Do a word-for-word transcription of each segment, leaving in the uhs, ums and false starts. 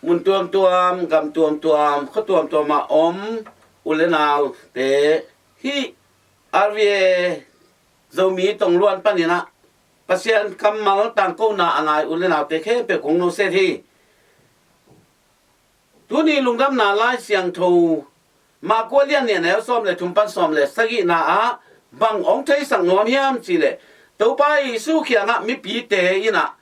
Mun tuamtuam, gam tuamtuam, khua tuamtuam ah om u le naute, hih R V A Zomi tongluan panin ah Pasian kammal tangkona a ngai u le naute khempeuh kong nusia hi. Tuni lungdamna Lai Siangtho Marka lian nih, a neu sawm le thum pan sawm le sagihna ah bang hong theisak nuam hiam cih leh, Topa Jesu kiangah mipite in ah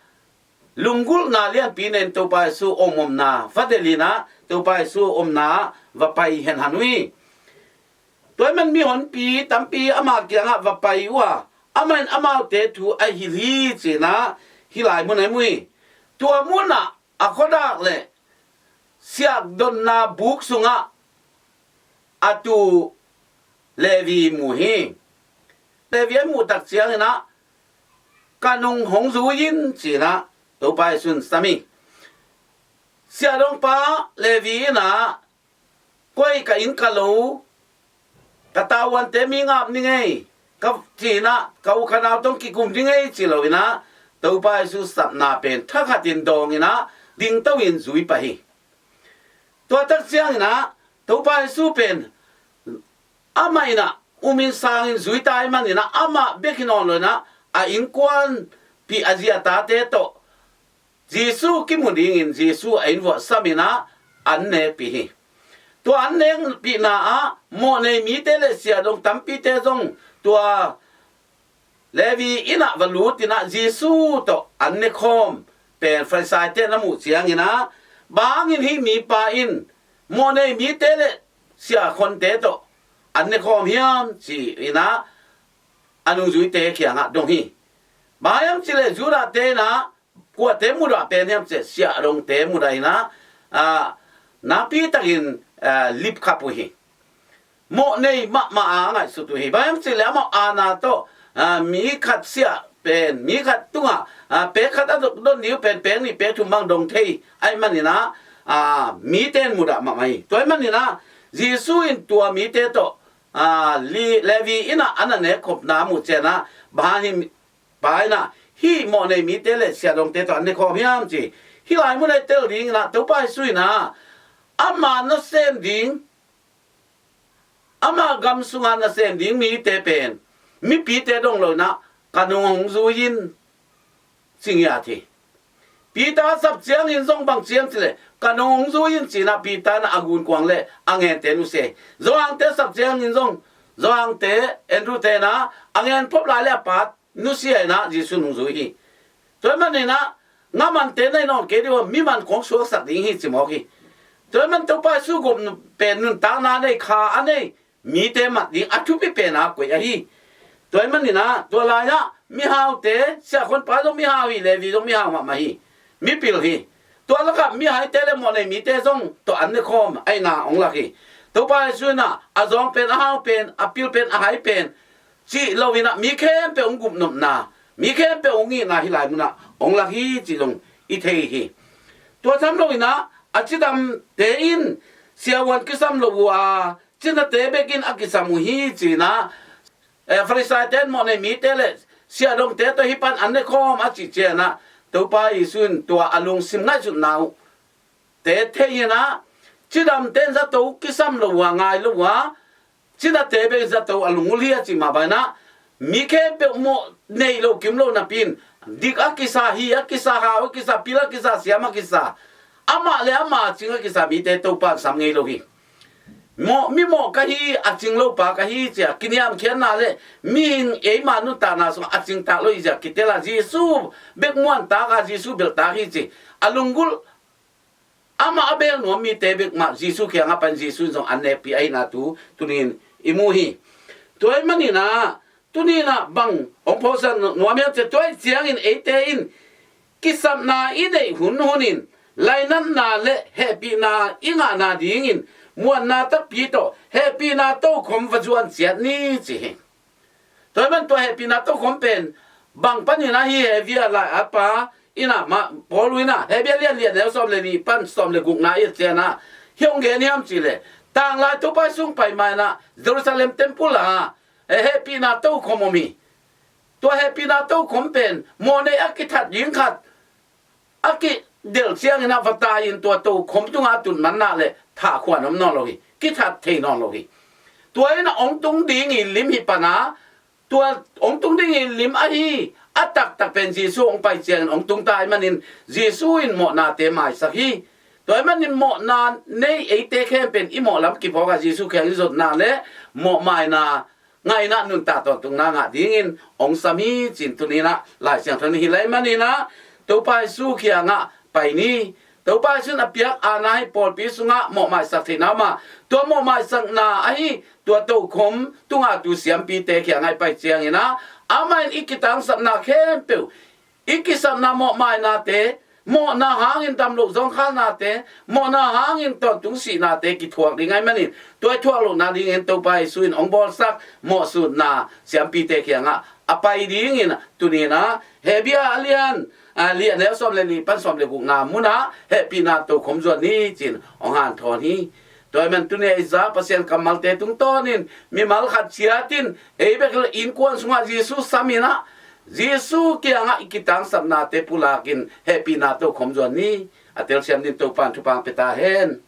lunggulhna lianpi nei in Topa Jesu om omna va delh in ah Topa Jesu omna ah va pai henhan uh hi. Tua ahih man mihonpi tampi ama kiangah va pai uh a, amah in amaute thu a hilh hi ci-in ah hih lai mun ah i mu hi. Tua mun ah a khuadak le siakdonna buk sungah a tu Levi mu hi. Levi a muh tak ciangin ah, "Ka nung hong zui in," ci-in ah Topa Jesu in sam hi. Siahdongpa Levi in ah, "Koi ka inn ka lo, ka tavuante mi ngap ning ei, ka," ci-in ah, "ka u ka nau tawh kikum ning ei," ci lo in ah, Topa Jesu sapna pen thakhatin dawng in ah, dingto in zui pah hi. Tua tak ciangin ah Topa Jesu pen amah in ah um in sang in zui ta ahih manin ah amah bek hi nawn lo in ah, a innkuanpih a zi a tate tawh Jesu kimu dingin Jesu a inn vuah sam in ah an nekpih hi. Tua an nekpihna ah mawhnei mite le siahdong tampite zong tua Levi inn ah va lut in ah Jesu tawh an nekhawm pen Farisaite na muh ciangin ah, "Bang hangin hih mipa in mawhnei mite le siakhonte tawh an nekhawm hiam?" ci-in ah a nungzuite kiangah dong hi. Bang hiam cih leh Judahte in ah kuate mudah pen hiam cih leh siahdongte mudah in ah, ah, nakpi takin, ah, lipkhap uh hi. Mawhnei mahmah a ngaihsut uh hi. Bang hiam cih leh amah aana tawh, ah, mi khat siah pen, mi khat tungah, ah, pek khat a don ding uh pen pek nih pek thum bang dong thei ahih manin ah, ah, mite in mudah mahmah hi. Tua ahih manin ah Jesu in tua mite tawh, ah, Li-, Levi inn ah an a nekkhopna a muh ciangin ah, "Bang hangin hih pa in ah hih mawhnei mite le siahdongte tawh an nekhawm hiam?" ci. Hih lai mun ah i tel dingin ah Topa Jesu in ah ama nasem ding, ama gam sunga nasem ding mite pen mipite dong lo in ah, "Ka nung hong zui in," ci ngiat hi. Peter a sap ciangin zong bang ci hiam cih leh, "Ka nung hong zui in," ci-in ah Peter in ah a gunkuang le a ngente nusia hi. Johan-te a sap ciangin zong, Johan-te, Andrew-te in ah a ngen phop lai le a pa nusia in ah Jesu nung zui hi. Tua ahih manin ah, "Nga mante nei nawn kei ding uh a, mi man kong suaksak ding hi," ci mawk hi. Tua ahih man Topa Jesu gupna pen nuntakna nei, kha a nei mite mat ding a thupi pen a koih ahi. Tua ahih manin ah tua lai-ah mihaute, siakhonpa zong mihau hi, Levi zong mihau mahmah hi, mipil hi. Tua lakah mihaite le mawhnei mite zong tawh an nekhawm ahihna hong lak hi. Topa Jesu in ah a zawng pen, a hau pen, a pil pen, a hai pen cih lo in ah mi khempeuh hong gupnopna, mi khempeuh hong itna hih lai mun ah hong lak hi cih zong i thei hi. Tua tham lo in ah a cidamte in siavuan kisam lo uh a, cinate bek in a kisam uh hi ci-in ah, eh, Farisaite in mawhnei mite le siahdongte tawh hih pan an nekhawm a cih ciangin ah, Topa Jesu in tua a lungsim ngaihsutna uh te thei in ah, cidamte in zato kisam lo uh a, ngai lo uh a, cinate bek in zato a lungul hi a cih mah bangin ah, mi khempeuh mawh nei lo kim lo napi-in, dik a kisa, hi a kisa, hau a kisa, pil a kisa, siam a kisa, amah le amah a cing a kisa mite Topa in sam ngei lo hi. Mawh, mi mawh ka hi, a cing lo pa ka hi ci-a kiniamkhiatna le mihing eima nuntakna sungah a cingtak lo hi ci-a kitel a, Jesu bek muantak a, Jesu belhtak hi ci a lunggulh, amah a bel nuam mite bek mah Jesu kiangah pai-in Jesu in zong an nekpih ahihna thu tuni-in i mu hi. Tua ahih manin ah tuni-in ah bang hong phawksak nuam hiam cih leh, tua ahih ciangin eite in kisapna i neih hunhun in lainatna le hehpihna i ngahna dingin muanna takpi tawh hehpihna tokhom va zuan ciat ni ci hi. Tua ahih man tua hehpihna tokhom pen bang panin ah hih Hebru a lai-atpa in ah, mah Paul in ah, Hebru a lian li, a neu sawm le nih pan sawm le gukna i et ciangin ah hih hong gen hiam cih leh, tanglai Topa Jesu hong pai ma-in ah Jerusalem temple ah, eh, hehpihna tokhom om hi. Tua hehpihna tokhom pen mawhnei a kithat ding khat, a ki, delh ciangin a va tai-in tua tokhom tunga tun manna le thahkhuan om nawn lo hi, kithat thei nawn lo hi. Tua in a hong tung ding i lim hi pana, tua hong tung ding i lim ahi a taktak pen Jesu hong pai ciangin hong tung ta ahih manin Jesu in mawhnate maisak hi. Tua ahih manin mawhna nei eite khempeuh in i mawh lam kiphawk a Jesu kiangah i zotna le mawhmaina ngaihna nuntak tawntungna ngah dingin hong sam hi ci-in tuni-in ah Lai Siangtho in hilai manin ah Topa Jesu kiangah pai ni. Topa Jesu in a piak aana hi pawlpi sungah mawhmaisak theihna om a, tua mawhmaisakna ahi tua tokhom tunga tu siampite kiangah i pai ciangin ah amah in i kitangsapna khempeuh, i kisapna mawhmainate, mawhna hangin dam loh zawngkhalnate, mawhna hangin tawntung sihnate kithuak ding ahih manin tua i thuak lohna dingin Topa Jesu in hong bawlsak mawhsutna siampite kiangah a pai dingin tuni-in ah Hebru a lian a li a neu sawm le nih pan sawm le gukna munah hehpihna tokhom zuan ni ci-in hong hanthawn hi. Tua ahih manin tuni-a i za Pasian kammalte tungtawnin mimal khat ciatin ei bek le innkuan sungah Jesu samin ah Jesu kiangah i kitangsapnate pulakin hehpihna tokhom zuan ni. A telsiam dingin Topa in thupha hong pia ta hen.